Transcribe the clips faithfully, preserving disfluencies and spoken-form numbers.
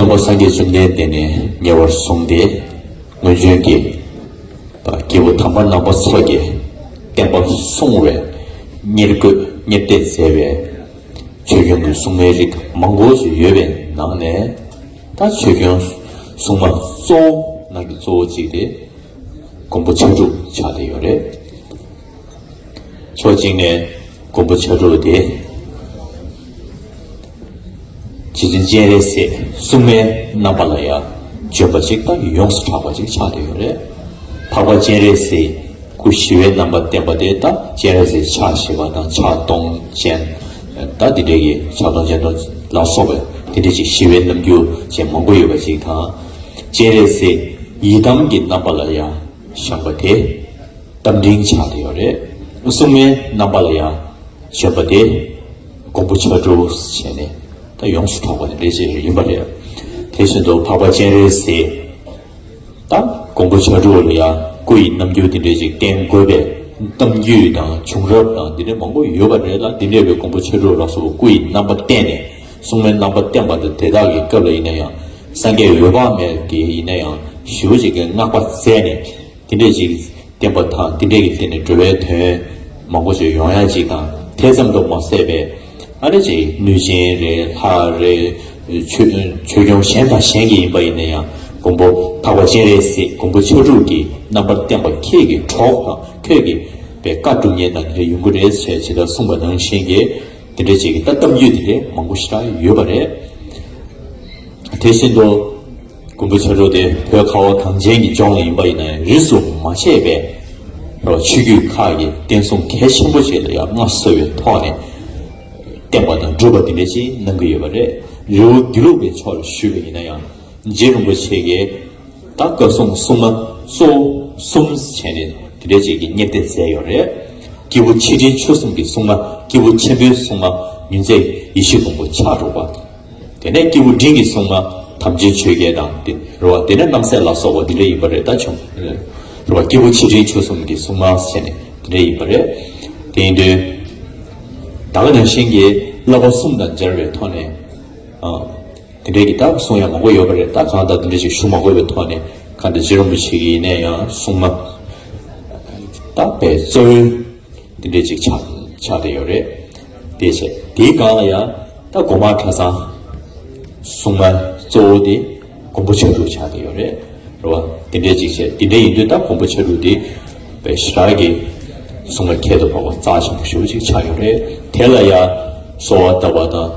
པོ་སངས་རྒྱས་བཅོམ་ལྡན་འདས་ནས་ཉེ་བར་བཟུང་སྟེ། སྔོན་བྱོན་གྱི་སྐྱེས་བུ་དམ་པ་རྣམ་པ་ཚོ་གི་བསྟན་པ་སྲུང་བའི་གཉེར་དགོས་གཉེར་གཏད་མཛད་པའི་ཆོས་སྐྱོང་གི་སྲུང་མའི་རིགས་མང་པོ་ཞིག་ཡོད་པའི་ནང་ནས། ད་ཆོས་སྐྱོང་སྲུང་མ་གཙོ་བོ་ནང་གི་གཙོ་བོ་གཅིག་དེ་མགོན་པོ་ཕྱག་དྲུག་ཆགས་བསྡད་ཡོད་རེད། ཕྱོགས་གཅིག་ནས་མགོན་པོ་ཕྱག་དྲུག་དེ། རྗེ་བཙུན་སྤྱན་རས་གཟིགས་སྲུང་མའི་རྣམ་པ་ལ་ཡང་བྱོན་པ་ཅིག་དང་ཡོངས་སུ་གྲགས་པ་ཅིག་ཆགས་བསྡད་ཡོད་རེད། འཕགས་པ་སྤྱན་རས་གཟིགས་སྐུ་ཞི་བའི་རྣམ་པ་བསྟན་པ་དེ་ད་སྤྱན་རས་གཟིགས་ཕྱག་བཞི་པ་དང་ཕྱག་སྟོང་ཅན། ད་དེ་འདྲའི་གི་ཕྱག་སྟོང་ཅན་དང་ལ་སོགས་པའི་དེ་འདྲའི་ཅིག་ཞི་བའི་རྣམ་འགྱུར་ཅན་མང་པོ་ཡོད་པ་ཅིག་དང་། སྤྱན་རས་གཟིགས་ཡི་དམ་གྱི་རྣམ་པ་ལ་ཡང་བཞེངས་པ་དེ། རྟ་མགྲིན་ཆགས་བསྡད་ཡོད་རེད། སྲུང་མའི་རྣམ་པ་ལ་ཡང་བྱོན་པ་དེ་མགོན་པོ་ཕྱག་དྲུག་བྱས་ནས་ད་ཡོངས་སུ་གྲགས་པ་དེ་འདྲ་ཅིག་ཡིན་པ་རེད། དེ་བཞིན་དུ་འཕགས་པ་སྤྱན་རས་གཟིགས་ད་མགོན་པོ་ཕྱག་དྲུག་ལ་ཡང་སྐུ་ཡི་རྣམ་འགྱུར་དེ་འདྲ་ཅིག་བསྟན་དགོས་པའི་གཏམ་རྒྱུད་དང་བྱུང་རབས་དང་དེ་འདྲ་མང་པོ་ཡོད་པ་རེད་ལ། དེ་འདྲ་བའི་མགོན་པོ་ཕྱག་དྲུག་ལ་སོགས་པ་སྐུ་ཡི་རྣམ་པ་བསྟན་ནས་སྲུང་མའི་རྣམ་པ་བསྟན་པ་དང་དེ་དག་གི་སྐབས་ལ་ཡིན་ན་ཡང་སངས་རྒྱས་འོད་དཔག་མེད་ཀྱིས་ཡིན་ན་ཡང་ཞེ་པོ་ཅིག་གི་བསྔགས་པ་མཛད་ནས། དེ་འདྲས་ཅིག་བསྟན་པ་དང་དེ་འདྲས་ཀྱི་སྟེང་ནས་འགྲོ་བའི་དོན་མང་པོ་ཞིག་ཡོང་ཡ་ཅིག་དང་། དེ་ཙམ་དུ་མ་ཟད་པའི་ཨ་ནི་ཅིག་གནོད་སྦྱིན་རེད། ལྷ་རེད། ཆོས་ཆོས་སྐྱོང་གཞན་དང་གཞན་གྱི་ཡིན་པ་ཡིན་ན་ཡང་མགོན་པོ་འཕགས་པ་སྤྱན་རས་གཟིགས་མགོན་པོ་ཕྱག་དྲུག་གི་རྣམ་པར་བསྟན་པ་ཁྱེད་ཀྱི་གྲོགས་དང་ཁྱེད་ཀྱི་པའི་བཀའ་སྒྲུབ་མཁན་དང་དེ་འདྲ་ཡོང་གི་རེད་ཟེར་ཇི་ལྟར་གསུངས་པ་ནང་བཞིན་གྱི་དེ་འདྲས་ཅིག་གི་ད་གཏམ་རྒྱུད་དེ་འདྲས་མང་པོ་ཞེ་དྲག་ཡོད་པ་རེད། དེ་བཞིན་དུ། མགོན་པོ་ཕྱག་དྲུག་དེ་བོད་ཁ་བ་གངས་ཅན་གྱི་ལྗོངས་ལ་ཡིན་པ་ཡིན་ན་ཡང་རིས་སུ་མ་ཆད་པའི་ཆོས་བརྒྱུད་ཁག་གི་བསྟན་སྲུང་གལ་ཆེན་པོ་ཞིག་ལ་ཡང་མངའ་གསོལ་བའི་ཐོག་ནས་བསྟན་པ་དང་སྒྲུབ་པ་དེ་འདྲ་ཅིག་གནང་གི་ཡོད་པ་རེད། རི་བོ་དགེ་ལུགས་པའི་ཕྱོགས་ལ་ཞུས་པ་ཡིན་ན་ཡང་རྗེ་རིན་པོ་ཆེ་གིས་ད་བཀའ་སྲུང་སྲུང་མ་གཙོ་བོ་གསུམ་བྱས་ནས་དེ་འདྲ་ཅིག་གི་གཉེར་གཏད་མཛད་ཡོད་རེད། སྐྱེས་བུ་ཆེ་འབྲིང་ཆུང་གསུམ་གྱི་སྲུང་མ། སྐྱེས་བུ་ཆེན་པོའི་སྲུང་མ་མྱུར་མཛད་ཡེ་ཤེས་མགོན་པོ་ཕྱག་དྲུག་པ། དེ་ནས་སྐྱེས་བུ་འབྲིང་གི་སྲུང་མ་དམ་ཅན་ཆོས་རྒྱལ་དང་དེ་རེད་བ། དེ་ནས་རྣམ་སྲས་ལ་སོགས་པ་འདི་འདྲ་ཡིན་པ་རེད། ད་བྱུང་རེད་བ། སྐྱེས་བུ་ཆེ་འབྲིང་ཆུང་གསུམ་གྱི་སྲུང་མ་བྱས་ནས་དེ་འདྲ་ཡིན་པ་རེད། དེ་ཡིན་དུས་ད་ག་ནང་བཞིན་གྱི་བསླབ་པ་གསུམ་དང་སྦྱར་བའི་ཐོག་ནས་ཨ་དེ་འདྲའི་གི་ད་གསུང་ཡ་མང་པོ་ཡོད་པ་རེད། ད་གང་ལྟར་དེ་འདྲ་ཞིག་ཞུ་མ་དགོས་པའི་ཐོག་ནས་གང་ལྟར་རྗེ་རིན་པོ་ཆེ་གི་ཡིན་ན་ཡང་སྲུང་མ་ད་པའི་གཙོ་བོའི་དེ་འདྲས་ཅིག་ཆགས་ཆགས་བསྡད་ཡོད་རེད། དེ་བྱས་དེའི་སྒང་ལ་ཡང་ད་སྒོ་མང་གྲྭ་ཚང་སྲུང་མ་གཙོ་བོ་དེ་མགོན་པོ་ཕྱག་དྲུག་ཆགས་བསྡད་ཡོད་རེད། རེད་བ། དེ་འདྲས་ཅིག་བྱས་དེ་འདྲས་ཡིན་དུས་ད་མགོན་པོ་ཕྱག་དྲུག་དེ་དཔེ་ཞེ་དྲག་གི་སྲུང་མ་ཁྱད་དུ་འཕགས་པ་རྩ་ཆེན་པོ་ཞེ་པོ་ཅིག་ཆགས་ཡོད་རེད། དེ་ལ་ཡང་གསོལ་བ་བཏབ་པ་དང་།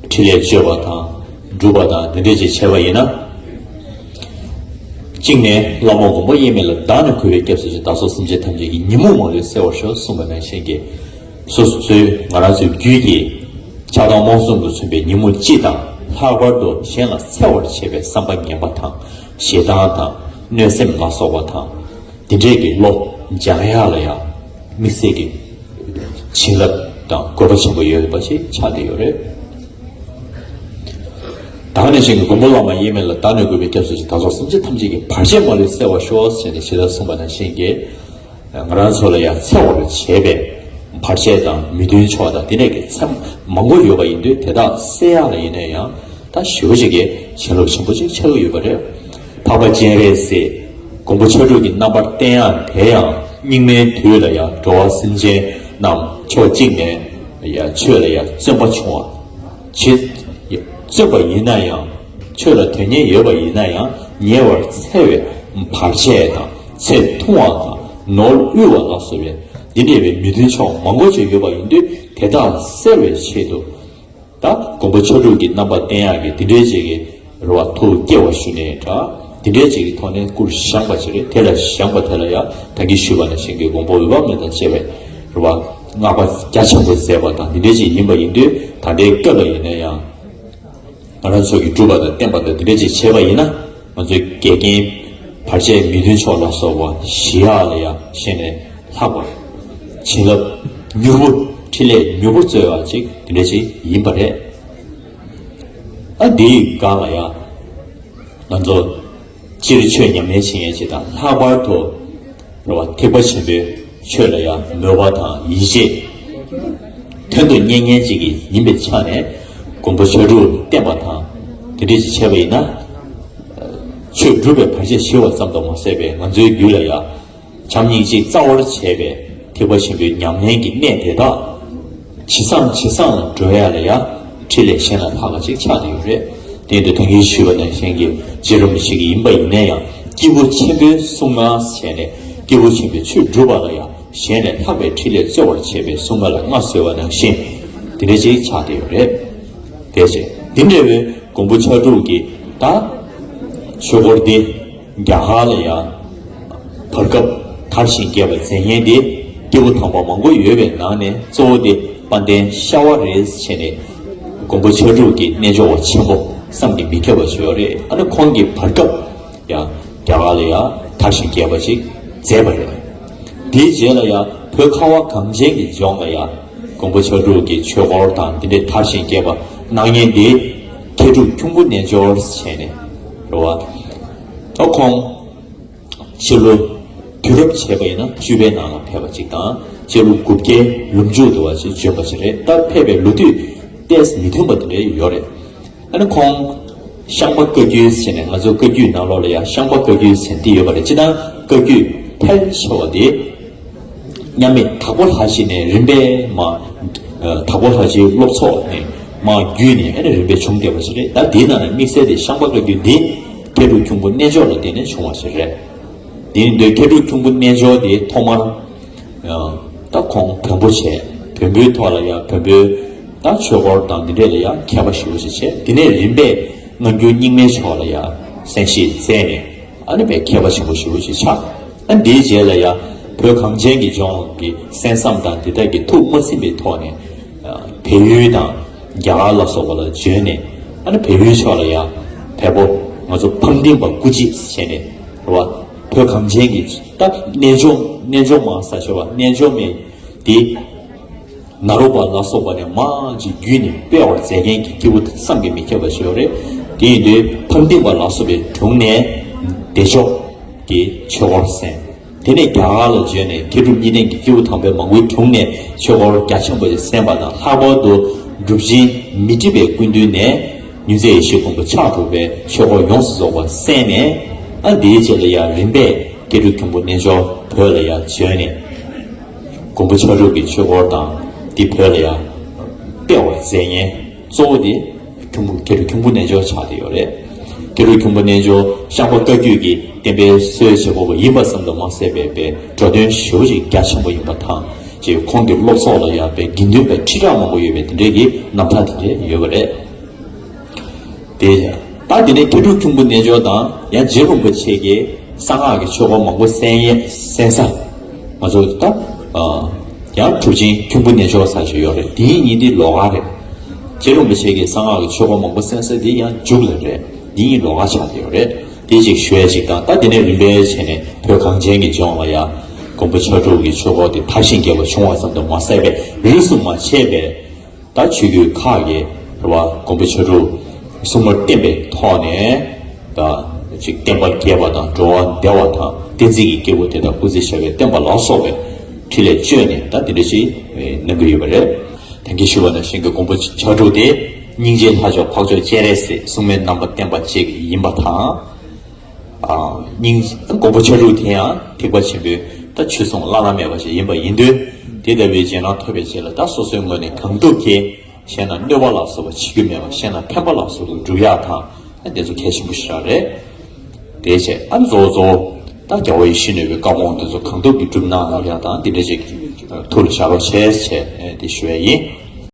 ཕྲིན་ལས་བཅོལ་བ་དང་། སྒྲུབ་པ་དང་དེ་འདྲས་ཅིག་བྱས་པ་ཡིན་ན། གཅིག་ནས་བླ་མ་མགོན་པོ་དབྱེར་མེད་ལ་བདག་ནི་གུས་པས་སྐྱབས་སུ་མཆི། བདག་སོགས་སེམས་ཅན་ཐམས་ཅད་ཀྱི། ཉོན་མོངས་མ་ལུས་སེལ་བར་ཤོག་གསུངས་པ་ནང་བཞིན་གྱི། སོ་སོའི་ང་རང་ཚོའི་རྒྱུད་ཀྱི་ཆགས་སྡང་རྨོངས་གསུམ་དུ་མཚོན་པའི་ཉོན་མོངས་སྤྱི་དང་ལྷག་པར་དུ་གཞན་ལ་འཚེ་བར་བྱེད་པའི་བསམ་པ་ངན་པ་དང་ཞེ་སྡང་དང་གནོད་སེམས་ལ་སོགས་པ་དང་། འདི་འདྲས་ཀྱི་བློ་སྦྱང་ཡག་ལ་ཡང་དམིགས་བསལ་གྱི་བྱིན་རླབས་དང་དགོས་པ་ཆེན་པོ་ཡོད་པ་ཞིག་ཆགས་བསྡད་ཡོད་རེད། ད་ག་ནང་བཞིན་གྱི་མགོན་པོ་བླ་མ་དབྱེར་མེད་ལ་བདག་ནི་གུས་པས་སྐྱབས་སུ་མཆི། བདག་སོགས་སེམས་ཅན་ཐམས་ཅད་ཀྱི། བར་ཆད་མ་ལུས་སེལ་བར་ཤོག་ཟེར་ནས་ཞེ་དྲག་གསུངས་པ་ནང་བཞིན་གྱི། ང་རང་ཚོ་ལ་ཡང་འཚེ་བར་བྱེད་པའི་བར་ཆད་དང་མི་མཐུན་ཕྱོགས་དང་དེ་འདྲས་ཀྱི་མཚམས་མང་པོ་ཡོད་པ་ཡིན་དུས་དེ་དག་སེལ་ཡག་ལ་ཡིན་ན་ཡང་ད་ཞེ་པོ་ཅིག་གི་བྱིན་རླབས་ཆེན་པོ་ཅིག་ཆགས་ཀྱི་ཡོད་པ་རེད། འཕགས་པ་སྤྱན་རས་གཟིགས་མགོན་པོ་ཕྱག་དྲུག་གི་རྣམ་པར་བསྟན་ཡག་དེ་ཡང་སྙིགས་མའི་དུས་ལ་ཡང་འགྲོ་བ་སེམས་ཅན་རྣམས་ཕྱོགས་གཅིག་ནས་ཡང་ཆོས་ལ་ཡང་བརྩོན་པ་ཆུང་བ། ཇི་བརྩོན་པ་ཡིན་ན་ཡང་ཆོས་ལ་དོན་གཉེར་ཡོད་པ་ཡིན་ན་ཡང་ཉེ་བར་འཚེ་བའི་བར་ཆད་དང་ཚེ་ཐུང་བ་དང་ནོར་དབུལ་བ་ལ་སོགས་པའི་འདི་འདྲ་བའི་མི་མཐུན་ཕྱོགས་མང་པོ་ཅིག་ཡོད་པ་ཡིན་དུས་དེ་དག་སེལ་བའི་ཆེད་དུ། ད་མགོན་པོ་ཕྱག་དྲུག་གི་རྣམ་པ་བསྟན་ཡག་གི་འདི་འདྲའི་ཅིག་གི་རེ་བ་ཐུགས་བསྐྱེད་པ་ཞུ་ནས་འདྲ། འདི་འདྲའི་ཅིག་གི་ཐོག་ནས་སྐུར་བཞེངས་པ་ཅིག་རེད། དེ་ལ་བཞེངས་པ་དེ་ལ་ཡང་ད་གིན་ཞུས་པ་ནང་བཞིན་གྱི་མགོན་པོ་འོད་དཔག་མེད་དང་བཅས་པའི་རེ་བ་བསྔགས་པ་རྒྱ་ཆེན་པོ་མཛད་པ་དང་འདི་འདྲའི་ཅིག་ཡིན་པ་ཡིན་དུས་ད་ལྟའི་སྐབས་ལ་ཡིན་ན་ཡང་། ང་རང་ཚོ་གི་སྒྲུབ་པ་དང་བསྟན་པ་དང་འདི་འདྲ་ཅིག་བྱས་པ་ཡིན་ན་ང་ཚོའི་འགལ་རྐྱེན་བར་ཆད་མི་མཐུན་ཕྱོགས་ལ་སོགས་པ་ཞི་ཡག་ལ་ཡང་གཞན་ནས་ལྷག་པ། བྱིན་རླབས་མྱུར་པོ་ཕྲིན་ལས་མྱུར་པོ་སྩོལ་བ་ཅིག་འདི་འདྲ་ཅིག་ཡིན་པ་རེད། ཨ་འདིའི་སྒང་ལ་ཡང་ང་ཚོ་སྤྱིར་ཆོས་ཉམས་ལེན་བྱེད་མཁན་ཅིག་དང་ལྷག་པར་དུ་རེད་བ། ཐེག་པ་ཆེན་པོའི་ཆོས་ལ་ཡང་མོས་པ་དང་ཡིད་ཆེས་དོན་དུ་གཉེར་མཁན་ཅིག་ཡིན་པའི་ཆ་ནས་མགོན་པོ་ཕྱག་དྲུག་བསྟེན་པ་དང་ དེ་འདྲ་ཞིག་བྱས་པ་ཡིན་ན། ཆོས་སྒྲུབ་པའི་བར་ཆད་ཞི་བ་ཙམ་དུ་མ་ཟད་པའི་ང་ཚོའི་རྒྱུད་ལ་ཡང་། བྱམས་སྙིང་རྗེ་རྩ་བར་བྱས་པའི་ཐེག་པ་ཆེན་པོའི་ཉམས་ལེན་གྱི་གནད་དེ་དག་ཇེ་བཟང་ཇེ་བཟང་འགྲོ་ཡ་ལ་ཡང་ཕྲིན་ལས་གཞན་ལས་ལྷག་པ་ཅིག་ཆགས་ཀྱི་ཡོད་རེད། དེ་འདི་ད་གིན་ཞུས་པ་ནང་བཞིན་གྱི་རྗེ་རིན་པོ་ཆེ་གི་ཡིན་པ་ཡིན་ན་ཡང་སྐྱེས་བུ་ཆེན་པོའི་གསུང་ངག་བྱས་ནས་སྐྱེས་བུ་ཆེན་པོའི་ཆོས་སྒྲུབ་པ་ལ་ཡང་གཞན་ལས་ལྷག་པའི་ཕྲིན་ལས་སྩོལ་བར་བྱེད་པའི་གསུང་ངག་ལ་མངའ་གསོལ་བ་ནང་བཞིན་དེ་འདྲ་ཅིག་ཆགས་བསྡད་ཡོད་རེད། དེ་བྱས་དེ་འདྲ་བའི་མགོན་པོ་ཕྱག་དྲུག་གི་ད་ཆོས་འཁོར་འདི་རྒྱ་གར་ལ་ཡང་བར་སྐབས་དར་ཞིང་རྒྱས་པ་མཛད་མཁན་དེ་སྐྱེས་བུ་དམ་པ་མང་པོ་ཡོད་པའི་ནང་ནས་གཙོ་བོ་དེ་དཔལ་ལྡན་ཤ་བ་རེད་བྱས་ནས་མགོན་པོ་ཕྱག་དྲུག་གི་རྣལ་འབྱོར་བ་ཆེན་པོ་བསམ་གྱིས་མི་ཁྱབ་པ་ཞིག་ཡོད་རེད། ཨ་ནི་ཁོང་གི་བར་སྐབས་ཡང་རྒྱ་གར་ལ་ཡང་དར་ཞིང་རྒྱས་པ་ཅིག་མཛད་པ་རེད། དེའི་རྗེས་ལ་ཡང་བོད་ཁ་བ་གངས་ཅན་གྱི་ལྗོངས་ལ་ཡང་མགོན་པོ་ཕྱག་དྲུག་གི་ཆོས་འཁོར་དང་འདི་འདྲའི་དར་ཞིང་རྒྱས་པ་གནང་མཁན་དེ་མཁས་གྲུབ་ཁྱུང་པོ་རྣལ་འབྱོར་བྱས་ནས་རེད་བ། ད་ཁོང་སྤྱི་ལོ་དུས་རབས་བྱས་པ་ཡིན་ན་བཅུ་པའི་ནང་ལ་ཕེབས་པ་ཅིག་དང་སྤྱི་ལོ་དགུ་བརྒྱའི་ལོ་མཇུག་དུ་བ་ཅིག་བྱོན་པ་ཅིག་རེད། ད་ཕེབས་པའི་ལོ་དུས་ཏོག་ཙམ་མི་མཐུན་པ་དེ་འདྲ་ཡོད་རེད། ཨ་ནི་ཁོང་ཤངས་པ་བཀའ་བརྒྱུད་ཟེར་ནས་ང་ཚོ་བཀའ་བརྒྱུད་ནང་ལོགས་ལ་ཡང་ཤངས་པ་བཀའ་བརྒྱུད་ཟེར་འདི་ཡོད་པ་རེད། སྤྱིར་བཏང་བཀའ་བརྒྱུད་ཕལ་ཆེ་བ་དེ་མཉམ་མེད་དྭགས་པོ་ལྷ་རྗེ་ནས་རིམ་པས་མར་དྭགས་པོ་ལྷ་རྗེའི་སློབ་ཚོགས་ནས་མར་བརྒྱུད་ནས་ཨ་ནི་རིམ་པས་བྱུང་བསྡད་པ་ཞིག་རེད། ད་དེའི་ནང་ནས་དམིགས་བསལ་དེ་ཤངས་པ་བཀའ་བརྒྱུད་འདི་མཁས་གྲུབ་ཁྱུང་པོ་རྣལ་འབྱོར་ལ་བརྟེན་ནས་བྱུང་བ་ཞིག་རེད། དེ་ཡིན་དུས་མཁས་གྲུབ་ཁྱུང་པོ་རྣལ་འབྱོར་དེ་ཐོག་མར་ད་ཁོང་བོན་པོ་བྱས། བོན་པོའི་ཐོག་ལ་ཡང་བོན་པོའི་ད་ཆོས་སྐོར་དང་འདི་འདྲས་ལ་ཡང་མཁས་པ་ཞེ་པོ་ཞིག་བྱས། དེ་ནས་རིམ་པས་སྔ་འགྱུར་རྙིང་མའི་ཕྱོགས་ལ་ཡང་གསན་བཞེས་མཛད་ནས་ཨ་ནི་དཔེ་མཁས་པ་ཆེན་པོ་ཞེ་པོ་ཞིག་ཆགས། ཨ་འདིའི་རྗེས་ལ་ཡང་བོད་གངས་ཅན་གྱི་ལྗོངས་ཀྱི་གསན་བསམ་དང་འདི་དག་གི་ཐུགས་མ་ཚིམ་པའི་ཐོག་ནས་བལ་ཡུལ་དང་རྒྱ་གར་ལ་སོགས་པ་ལ་བྱོན་ནས་ཨ་ནི་བལ་ཡུལ་ཕྱོགས་ལ་ཡང་བལ་པོ་ང་ཚོ་འཕང་ལྡིང་བ་སྐུ་རྗེས་བྱས་ནས་རེད་བ། བོད་གངས་ཅན་གྱི་ད་རྣལ་འབྱོར་རྣལ་འབྱོར་མ་ས་ཆེ་བ་རྣལ་འབྱོར་མའི་དེ་ནཱ་རོ་པ་ལ་སོགས་པ་ནས་མར་ཅིག་བརྒྱུད་ནས་སྤེལ་བར་མཛད་མཁན་གྱི་སྐྱེས་བུ་དེ་བསམ་གྱིས་མི་ཁྱབ་པ་ཞིག་ཡོད་རེད། དེ་ཡིན་དུས་འཕང་ལྡིང་བ་ལ་སོགས་པའི་དྲུང་ནས་བདེ་མཆོག་གི་ཆོས་སྐོར་གསན། དེ་ནས་རྒྱ་གར་ལ་བྱོན་ནས་མཁས་གྲུབ་གཉིས་ལྡན་གྱི་སྐྱེས་བུ་དམ་པའི་མང་པོའི་དྲུང་ནས་ཆོས་སྐོར་རྒྱ་ཆེན་པོ་ཞིག་གསན་པ་དང་། ལྷག་པར་དུ་གྲུབ་ཆེན་མཻ་ཏྲི་པའི་སྐུ་མདུན་ནས་མྱུར་མཛད་ཡེ་ཤེས་མགོན་པོ་ཕྱག་དྲུག་པའི་ཆོས་སྐོར་ཡོངས་སུ་རྫོགས་པ་གསན་ནས། ཨ་འདིའི་རྗེས་ལ་ཡང་རིམ་པས་མཁས་གྲུབ་ཁྱུང་པོ་རྣལ་འབྱོར་བོད་ལ་ཡང་བྱོན་ནས་མགོན་པོ་ཕྱག་དྲུག་གི་ཆོས་སྐོར་དང་འདི་བོད་ལ་ཡང་སྤེལ་བར་མཛད་མཁན་གཙོ་བོ་དེ་ཁྱུང་པོ་མཁས་གྲུབ་ཁྱུང་པོ་རྣལ་འབྱོར་ཆགས་བསྡད་ཡོད་རེད། མཁས་གྲུབ་ཁྱུང་པོ་རྣལ་འབྱོར་ཤངས་པ་བཀའ་བརྒྱུད་ཀྱི་བསྟན་པའི་སྲོལ་འབྱེད་པ་ཡིན་པ་ཙམ་དུ་མ་ཟད་པའི་པའི་འགྲོ་དོན་ཞེ་པོ་ཅིག་རྒྱ་ཆེན་པོ་ཡིན་པ་དང་། ཅེས་ཁོང་གི་སློབ་ཚོགས་ལ་ཡང་པའི་དགེ་འདུན་པའི་ཁྲི་ཕྲག་མང་པོ་ཡོད་པའི་དེ་འདྲའི་གི་རྣམ་ཐར་དེ་འདྲའི་ཡོད་པ་རེད། དེ་ད་དེ་ནས་མཁས་གྲུབ་ཁྱུང་པོ་རྣལ་འབྱོར་དང་ཡང་རྗེ་རིན་པོ་ཆེ་གིས་གསང་སྔགས་ཀྱི་ཆོས་སྐོར་མང་པོ་གསན་ཡས་གསན་ས། ང་ཚོ་ད་ཡང་གྲུབ་ཆེན་ཁྱུང་པོ་རྣལ་འབྱོར་ས་ཞིག་ཡོད་རེད། དེ་གཉིས་འདི་ལོགས་ཀ་རེད། རྗེ་རིན་པོ་ཆེ་གིས་གསང་སྔགས་ཀྱི་ཆོས་སྐོར་མང་པོ་གསན་ས་འདི་ཡང་མཇུག་ལ་རེད། འདི་གཉིས་ལོགས་ཀ་ཆགས་བསྡད་ཡོད་རེད། དེ་ཅིག་ཞུ་ཡས་ཅིག་དང་། ད་དེ་ནས་རིམ་པས་བྱས་ནས་བོད་གངས་ཅན་གྱི་ལྗོངས་ལ་ཡང་མགོན་པོ་ཕྱག་དྲུག་གི་ཆོས་སྐོར་དེ་དར་ཞིང་རྒྱས་པ་བྱུང་བ་ཙམ་དུ་མ་ཟད་པའི་རིས་སུ་མ་ཆད་པའི་ད་ཆོས་བརྒྱུད་ཁག་གི་རེད་བ། མགོན་པོ་ཕྱག་དྲུག་གསུང་མར་བསྟན་པའི་ཐོག་ནས་ད་ཅིག་བསྟན་པ་རྒྱས་པ་དང་འགྲོ་བ་བདེ་བ་དང་བསྟན་འཛིན་གྱི་སྐྱེས་བུ་དེ་དག་སྐུ་ཚེ་ཞབས་པད་བརྟན་པ་ལ་སོགས་པའི་ཕྲིན་ལས་བཅོལ་ནས་ད་དེ་འདྲ་ཞིག་གནང་གི་ཡོད་པ་རེད། ད་གིན་ཞུས་པ་ནང་བཞིན་གྱི་མགོན་པོ་ཕྱག་དྲུག་དེ་སྙིང་རྗེའི་ལྷ་མཆོག་འཕགས་མཆོག་སྤྱན་རས་གཟིགས་སྲུང་མའི་རྣམ་པ་བསྟན་པ་ཅིག་ཡིན་པ་དང་། ཨ་སྙིང་མགོན་པོ་ཕྱག་དྲུག་དེ་ཡང་ཐེག་པ་ཆེན་པོའི་ད་ཆོས་སྲུང་བླ་ན་མེད་པ་ཞིག་ཡིན་པ་ཡིན་དུས། དེ་ལྟ་བུའི་རྗེས་གནང་ཐོབ་པའི་རྗེས་ལ་ད་སོ་སོའི་ངོས་ནས་གང་ཐུབ་ཀྱིས་གཞན་ལ་གནོད་པ་ལ་སོགས་པ་བྱེད་རྒྱུ་མེད་པ། གཞན་ལ་ཕན་པ་ལ་སོགས་པ་སྒྲུབ་ཡག་དང་། ཨ་དེ་ཚོ་གལ་ཆེན་པོ་ཞེ་དྲག་རེད། དེ་བྱས་ཨ་གཙོ་བོ་གཙོ་བོ་ད་རྒྱལ་བ་ཡིད་བཞིན་ནོར་བུའི་བཀའ་དགོངས་དེ་ཚོ་གང་ཐུབ་ཀྱིས་སྒྲུབ་གནང་ཡག་དང་། དེ་འདྲ་ཅིག་ཐུགས་ལ་བཞག་རོགས་བྱས་བྱས་དེ་ཞུ་ཡ་ཡིན།